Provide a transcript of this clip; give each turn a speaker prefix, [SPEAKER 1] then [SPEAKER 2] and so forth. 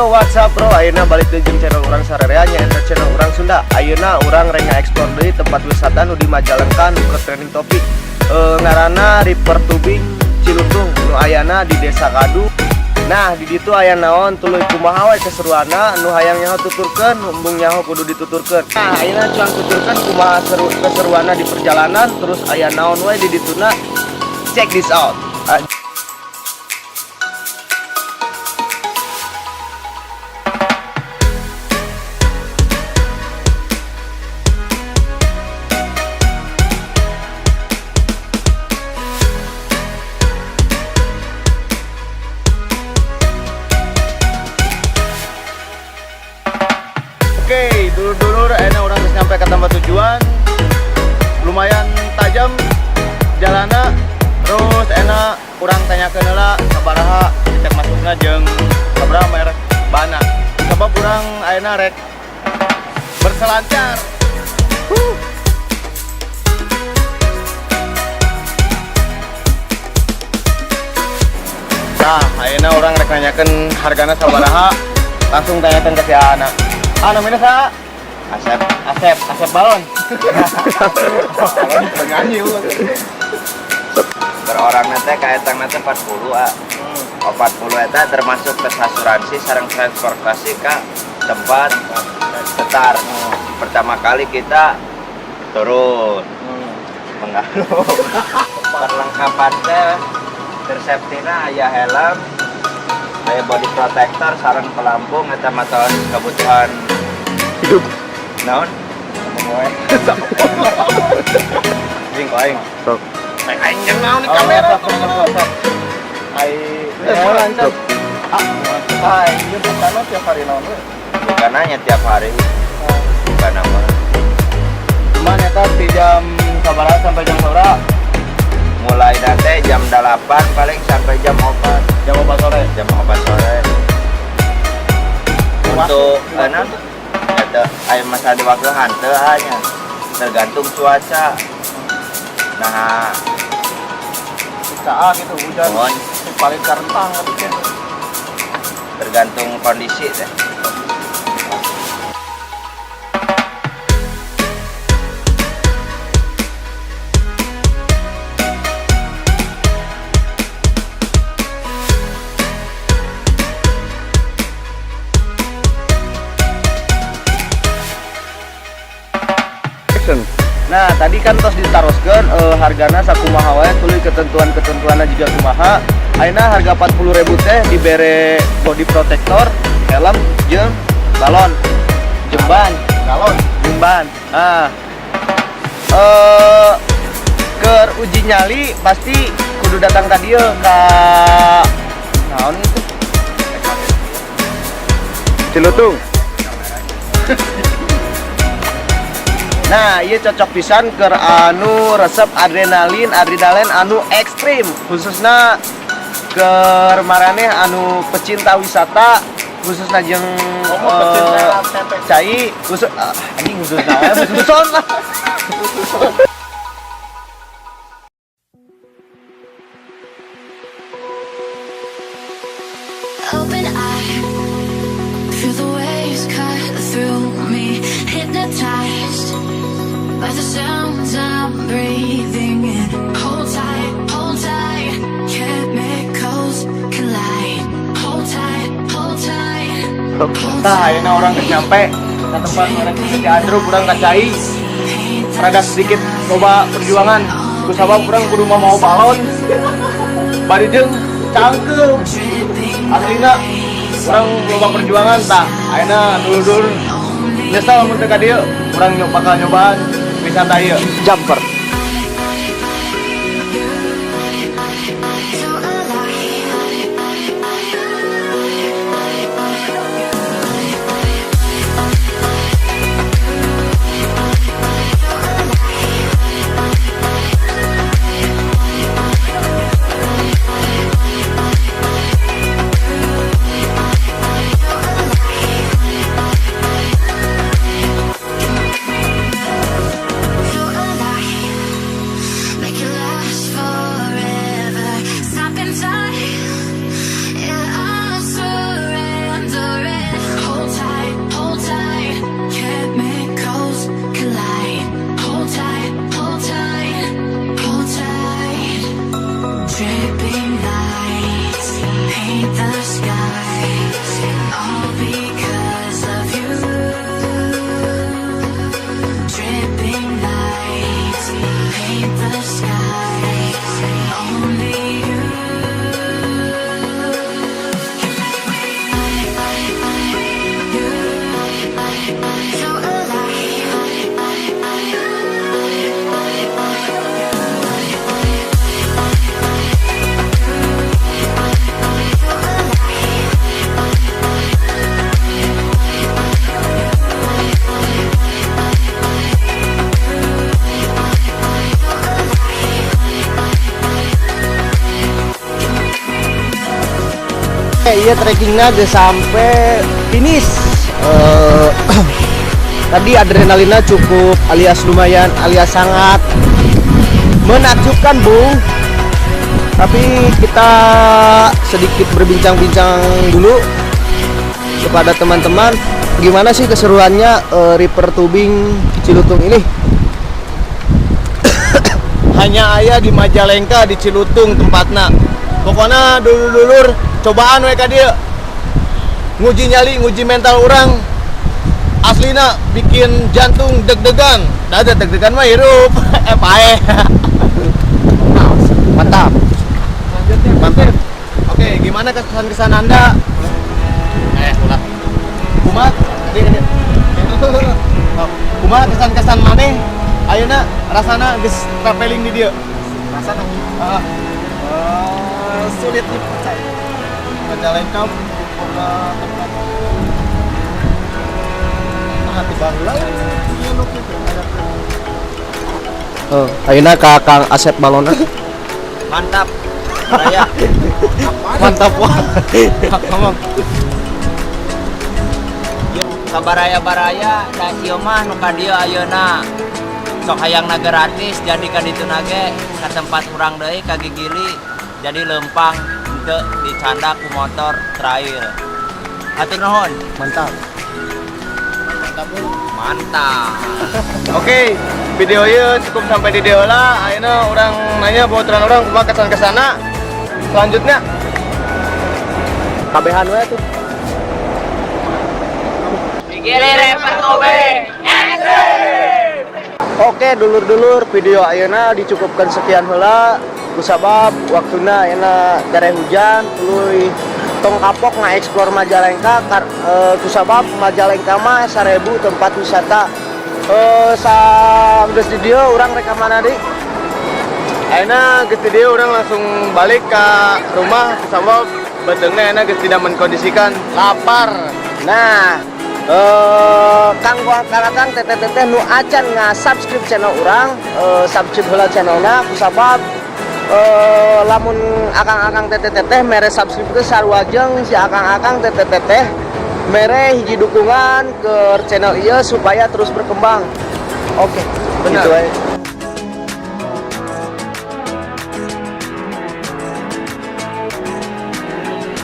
[SPEAKER 1] Yo, what's up bro? Ayeuna balik deui jeung channel urang sarerea nya eta channel urang Sunda. Ayeuna urang rek explore deui tempat wisata nu di Majalengka nu keur trending topik. Ngaranna River Tubing Cilutung nu ayana di Desa Kadu. Nah, di ditu aya naon, tuluy kumaha we keseruanna, nu hayang nyaho tuturkeun, embung nyaho kudu dituturkeun. Nah, ayeuna cuang tuturkeun kumaha seru keseruanna di perjalanan, terus aya naon we di dituna. Check this out. Ah. Oke, dulur-dulur, enak urang geus nyampe ke tempat tujuan. Lumayan tajam jalanna, terus enak urang tanyakeun heula sabaraha tiket masukna jeung sabaraha bayar bana. Sebab urang ayeuna rek berselancar. Huh. Nah, ayeuna urang rek nanyakeun hargana sabaraha, langsung tanyakan ke si Ana. Ah, namanya sa?
[SPEAKER 2] Asep.
[SPEAKER 1] Asep, Asep Balon.
[SPEAKER 2] Penyanyi lu. Per orang nanti kayak nanti 40 ah. 40 eta termasuk ke asuransi sareng transportasi ke tempat setar. Pertama kali kita turun mengaruh perlengkapan teh terseptina aya helm, aya body protector sareng pelampung, eta mah tos kebutuhan
[SPEAKER 1] Hidup.
[SPEAKER 2] Naon.
[SPEAKER 1] Jing aing.
[SPEAKER 3] Sok.
[SPEAKER 1] Aing jeung naon di kamera?
[SPEAKER 3] Sok, sok, sok, sok.
[SPEAKER 1] Ai,
[SPEAKER 3] Sok.
[SPEAKER 1] Ah, ah, ieu bukana tiap hari naon we?
[SPEAKER 2] Bukannya tiap hari, bukan nama.
[SPEAKER 1] Cuman eta di jam sabaraha sampai jam sabaraha?
[SPEAKER 2] Mulai nanti jam 8 paling sampai jam 4.
[SPEAKER 1] Jam 4 sore.
[SPEAKER 2] Jam 4 sore untuk enam eta aya masa di waktu hanteu hanya tergantung cuaca, nah.
[SPEAKER 1] Saat gitu hujan.
[SPEAKER 2] Mohon.
[SPEAKER 1] Paling karentang tapi kan.
[SPEAKER 2] Tergantung kondisi teh.
[SPEAKER 3] Action.
[SPEAKER 1] Nah, tadi kan tos ditaroskeun hargana sakumaha wae, tuluy ketentuan-ketentuanna juga kumaha. Ayeuna harga 40.000 teh dibere body protector, helm jeung balon. Jemban,
[SPEAKER 3] Galon.
[SPEAKER 1] Jemban. Nah, keur uji nyali pasti kudu datang ka dieu ka naon itu?
[SPEAKER 3] Cilutung.
[SPEAKER 1] Nah, iya cocok pisan keur anu resep adrenalin, adrenalin anu ekstrim, khususnya keur maraneh anu pecinta wisata, khususnya jeung
[SPEAKER 3] Oh, pecinta tempe.
[SPEAKER 1] Cai, khusus ah, anjing khususna wae, khususon lah.
[SPEAKER 4] Open eye, feel the waves cut through me. Hypnotized by the sounds I'm breathing in. Hold tight, chemicals collide. Hold tight, hold tight. Hold
[SPEAKER 1] Nah, ayeuna urang geus nyampe ka tempat urang di Andrew, urang ka cai. Rada sedikit loba perjuangan. Ku sabab urang kudu mau balon. Bari jeung cangkeum. Aslina urang loba perjuangan tah. Ayeuna dulur-dulur nyesel mun teu ka dieu, urang bakal nyobaan wisata ieu.
[SPEAKER 3] Jumper.
[SPEAKER 4] So alive. So alive.
[SPEAKER 1] Iya, trekkingnya geus sampai finish. Tadi adrenalinnya cukup alias lumayan alias sangat menakjubkan, Bung. Tapi kita sedikit berbincang-bincang dulu kepada teman-teman. Gimana sih keseruannya River Tubing Cilutung ini?
[SPEAKER 5] Hanya aya di Majalengka, di Cilutung tempatna. Pokoknya dulur-dulur cobaan we ka dieu. Nguji nyali, nguji mental orang. Aslina bikin jantung deg-degan. Da deg-degan mah hirup. Paeh.
[SPEAKER 1] Mantap.
[SPEAKER 5] Mantap. Oke, gimana kesan-kesan Anda? Ulah. Kumaha? Tadi kan. Oh, kumaha kesan-kesan maneh? Ayeuna rasana geus traveling di dieu.
[SPEAKER 6] Rasana
[SPEAKER 5] Heeh.
[SPEAKER 6] sulit dipercaya. Majalengka boga tempat, nah, di baheula ieu nu kitu aya.
[SPEAKER 1] Oh, ayeuna ka Kang Asep Balona.
[SPEAKER 2] Mantap. Raya.
[SPEAKER 1] Mantap wah.
[SPEAKER 5] Ngomong.
[SPEAKER 2] Ka baraya-baraya da ieu mah nu ka dieu ayeuna. Sok hayangna gratis, jadi ka dituna ge ka tempat urang deui, ka Gigili, jadi lempang henteu dicandak ku motor trail. Hatur nuhun.
[SPEAKER 1] Mantap.
[SPEAKER 2] Mantap.
[SPEAKER 5] Oke, video ieu cukup sampai di dieu lah. Ayeuna urang nanya baturan urang kumaha kesan-kesanna. Selanjutnya.
[SPEAKER 1] Kabehan we tuh.
[SPEAKER 2] Gigili River Tubing.
[SPEAKER 1] Oke, dulur-dulur, video ayeuna dicukupkan sekian heula kusabab waktuna ayeuna tereh hujan. Tuluy tong kapok nga-explore Majalengka kusabab Majalengka mah 1000 tempat wisata. Geus di dieu urang rek ka mana deui?
[SPEAKER 5] Ayeuna geus di dieu urang langsung balik ke rumah kusabab beuteungna ayeuna geus tidak mengkondisikan lapar.
[SPEAKER 1] Nah, kang kang teteh teteh nu acan nga-subscribe channel urang, subscribe heula channelna kusabab lamun akang-akang teteh teteh mere subscribe teh sarua jeung si akang-akang teteh teteh mere hiji dukungan ke channel ieu supaya terus berkembang. Oke,
[SPEAKER 5] Benar.
[SPEAKER 1] gitu we.